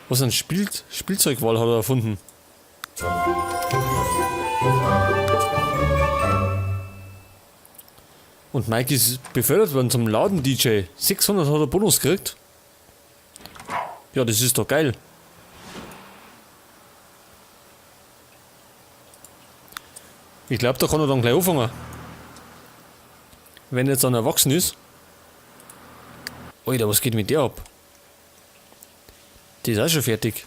Was ein Spielzeugwal hat er erfunden? Und Mike ist befördert worden zum Laden-DJ. 600 hat er Bonus gekriegt. Ja, das ist doch geil. Ich glaub, da kann er dann gleich anfangen. Wenn er jetzt dann erwachsen ist. Alter, was geht mit der ab? Die ist auch schon fertig.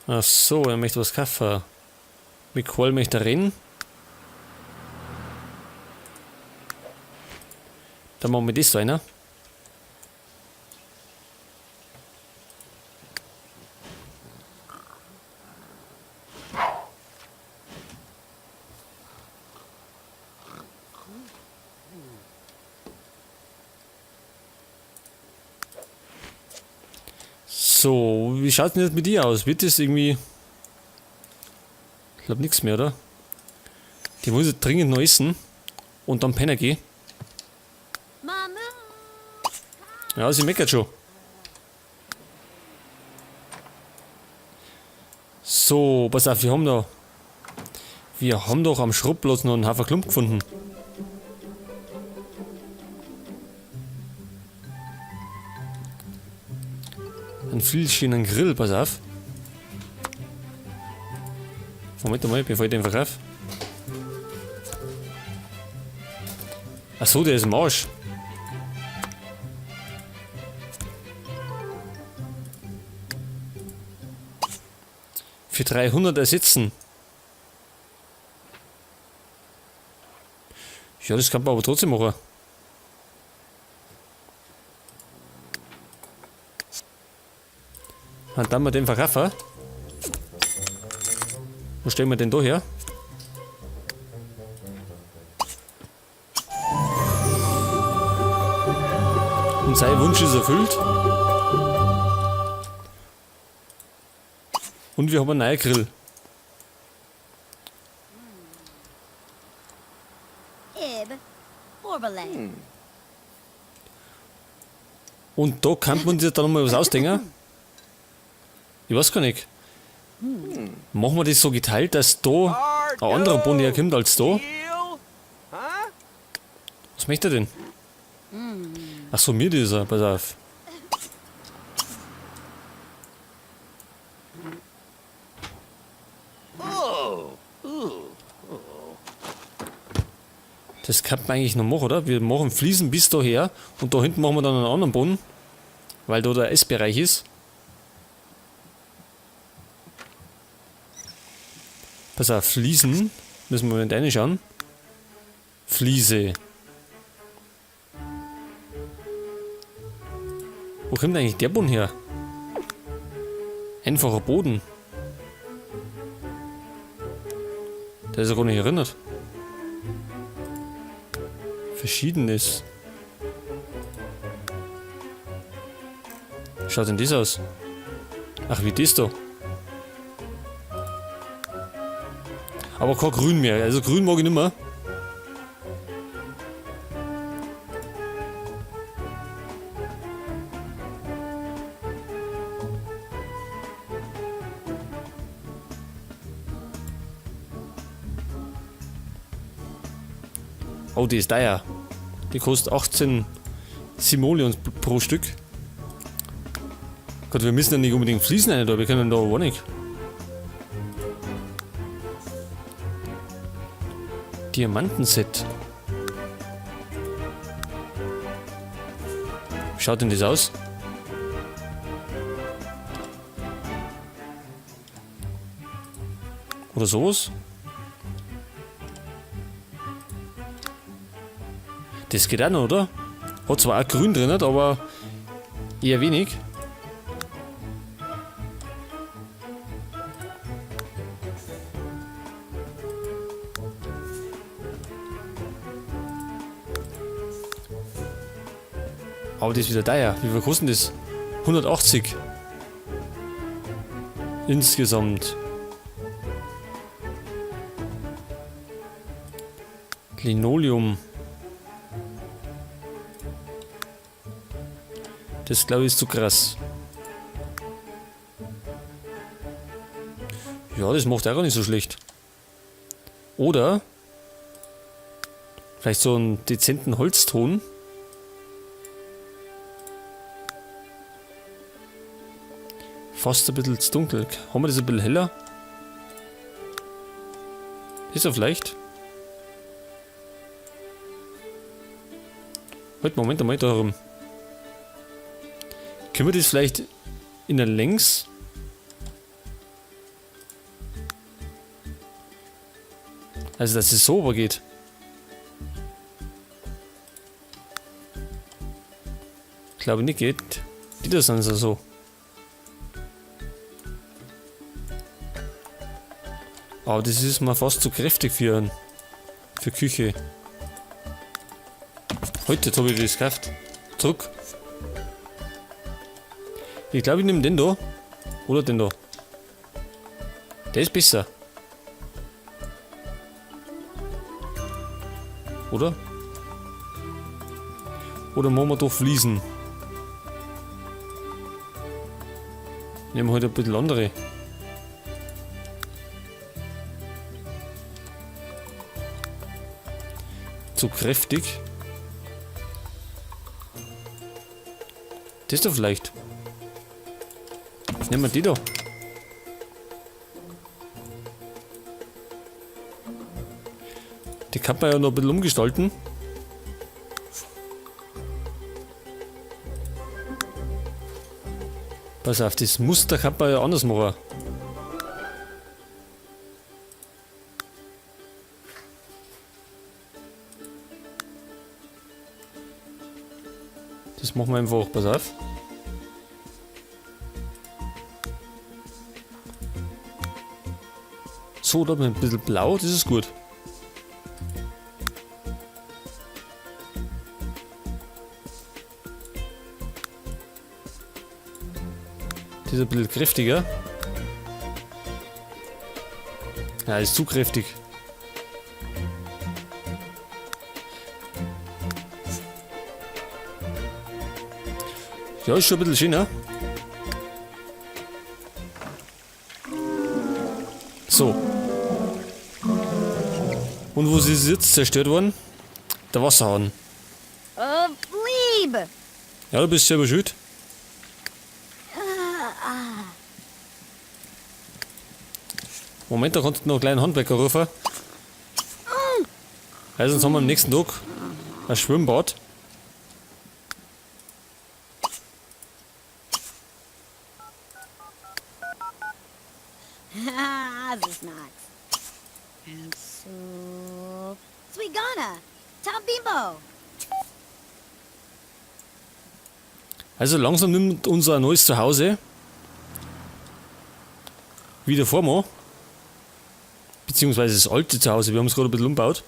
Ach so, er möchte was kaufen. Mit Kohl möchte er reden. Dann machen wir das da rein. So, wie schaut's denn jetzt mit dir aus? Wird das irgendwie... Ich glaub nix mehr, oder? Die muss ich dringend noch essen. Und dann pennen gehen. Ja, sie meckert schon. So, pass auf, wir haben doch am Schrottplatz noch einen Haufen Klump gefunden. Ein viel schönen Grill, pass auf. Moment mal, bevor ich den verkaufe. Achso, der ist im Arsch. Für 300 ersetzen. Ja, das kann man aber trotzdem machen. Und dann mal den verkaufen. Wo stellen wir den da her? Und sein Wunsch ist erfüllt. Und wir haben einen neuen Grill. Und da kann man sich dann nochmal was ausdenken. Ich weiß gar nicht. Machen wir das so geteilt, dass da ein anderer Boden herkommt als da? Was möchte er denn? Ach so, mir dieser, pass auf. Das kann man eigentlich noch machen, oder? Wir machen Fliesen bis daher und da hinten machen wir dann einen anderen Boden, weil da der Essbereich ist. Pass auf, Fliesen. Müssen wir mal reinschauen. Fliese. Wo kommt eigentlich der Boden her? Einfacher Boden. Der ist ja gar nicht erinnert. Verschiedenes. Wie schaut denn das aus? Ach, wie das da? Aber kein Grün mehr. Also Grün mag ich nicht mehr. Oh, die ist teuer. Die kostet 18 Simoleons pro Stück. Gott, wir müssen ja nicht unbedingt Fliesen rein da, wir können da auch nicht. Diamantenset. Wie schaut denn das aus? Oder sowas? Das geht auch noch, oder? Hat zwar auch grün drin, aber eher wenig. Aber das ist wieder teuer. Wie viel kostet das? 180. Insgesamt. Linoleum. Das glaube ich ist zu krass. Ja, das macht auch gar nicht so schlecht. Oder vielleicht so einen dezenten Holzton. Fast ein bisschen zu dunkel. Haben wir das ein bisschen heller? Ist er vielleicht? Halt, Moment einmal da herum. Können wir das vielleicht in der Längs? Also, dass es so übergeht. Ich glaube nicht geht. Die das dann so. Aber das ist mal fast zu kräftig für Küche. Heute habe ich das gekauft. Zurück. Ich glaube, ich nehme den da. Oder den da. Der ist besser. Oder? Oder machen wir doch Fliesen? Nehmen wir heute ein bisschen andere. Zu kräftig. Das ist doch vielleicht. Nehmen wir die da. Die kann man ja noch ein bisschen umgestalten. Pass auf, das Muster kann man ja anders machen. Das machen wir einfach, pass auf. So, da mit ein bisschen blau, das ist gut. Das ist ein bisschen kräftiger. Ja, ist zu kräftig. Ja, ist schon ein bisschen schöner. So. Und wo ist es jetzt zerstört worden? Der Wasserhahn. Oh, Lieb. Ja, du bist selber schuld. Moment, da kannst du noch einen kleinen Handwerker rufen. Also, sonst haben wir am nächsten Tag ein Schwimmbad. Also langsam nimmt unser neues Zuhause wieder Form an. Beziehungsweise das alte Zuhause, wir haben es gerade ein bisschen umgebaut.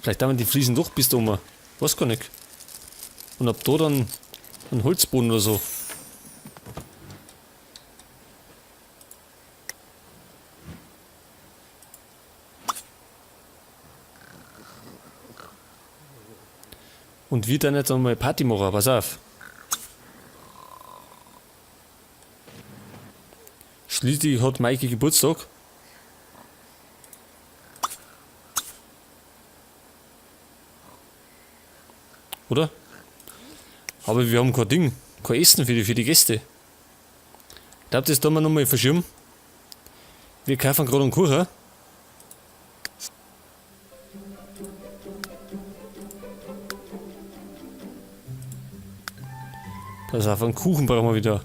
Vielleicht haben wir die Fliesen doch bis da oben. Weiß gar nicht. Und ab da dann ein Holzboden oder so. Und wir dann jetzt einmal Party machen, pass auf. Schließlich hat Maike Geburtstag. Oder? Aber wir haben kein Ding, kein Essen für die Gäste. Ich glaub, das tun wir nochmal verschieben. Wir kaufen gerade einen Kuchen. Pass auf, einen Kuchen brauchen wir wieder.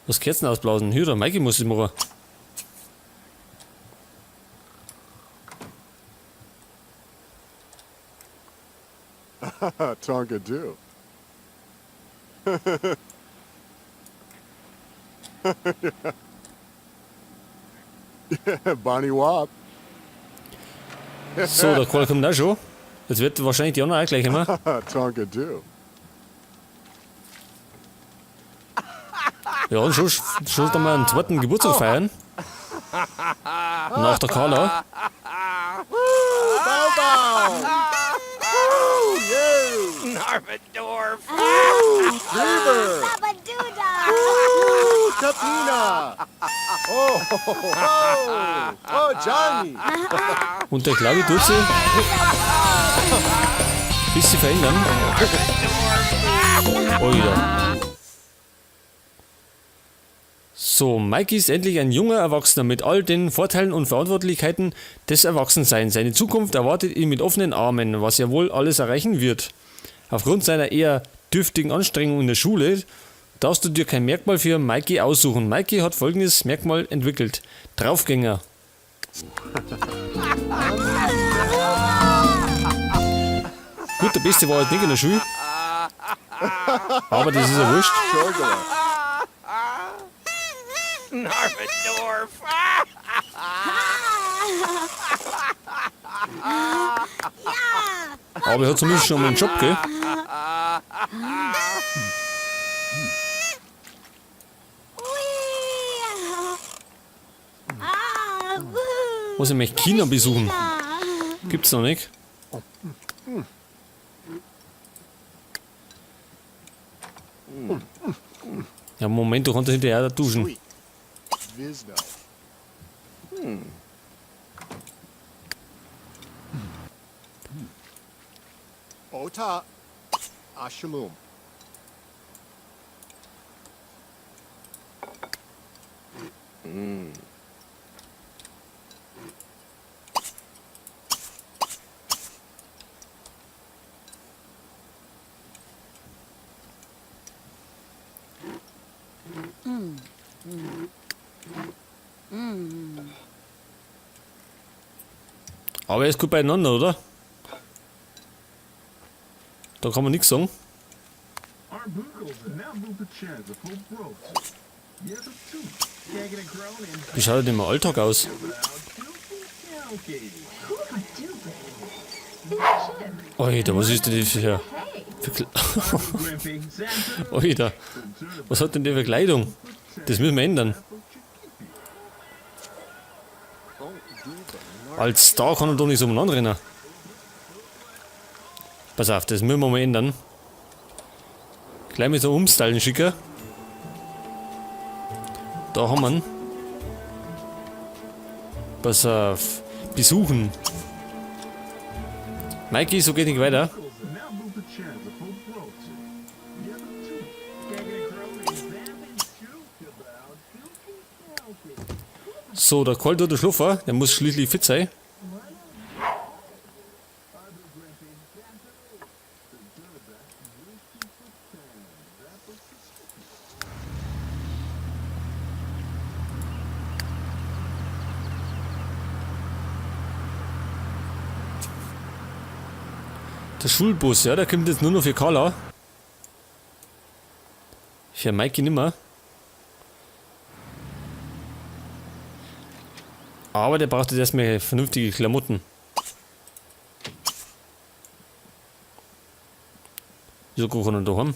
Was Kerzen ausblasen? Hier, der Mikey muss das machen. Tonka do. Bonnie Wop. So, der Karl kommt auch schon. Jetzt wird wahrscheinlich die anderen auch gleich kommen. Tonka do. Ja, und schon dann mal einen zweiten Geburtstag feiern. Nach der Carla. Narvadorf. Dreamer! Babaduda. Tapina! Oh, oh, oh, oh, Johnny! Und der Clavi tut sie ein bisschen verändern. Oida. So, Mikey ist endlich ein junger Erwachsener mit all den Vorteilen und Verantwortlichkeiten des Erwachsenseins. Seine Zukunft erwartet ihn mit offenen Armen, was er wohl alles erreichen wird. Aufgrund seiner eher dürftigen Anstrengungen in der Schule darfst du dir kein Merkmal für Mikey aussuchen. Mikey hat folgendes Merkmal entwickelt. Draufgänger. Gut, der Beste war halt nicht in der Schule. Aber das ist ja wurscht. Narvadorf. Aber er hat zumindest schon mal einen Job, gell? Was, ich möchte China besuchen. Gibt's noch nicht. Ja, Moment, du kannst hinterher da duschen. Sweet. Visno. Ota. Ashalum. Aber er ist gut beieinander, oder? Da kann man nichts sagen. Wie schaut denn im Alltag aus? Alter, was ist denn das für Alter, was hat denn die für Kleidung? Das müssen wir ändern. Als Star kann er doch nicht so umeinander rennen. Pass auf, das müssen wir mal ändern. Gleich mit so umstylen schicken. Da haben wir ihn. Pass auf. Besuchen. Mikey, so geht nicht weiter. So, der Karl tut der Schluffer, der muss schließlich fit sein. Der Schulbus, ja, der kommt jetzt nur noch für Carla. Für Mikey nimmer. Aber der braucht jetzt erstmal vernünftige Klamotten. Wieso kann er da haben?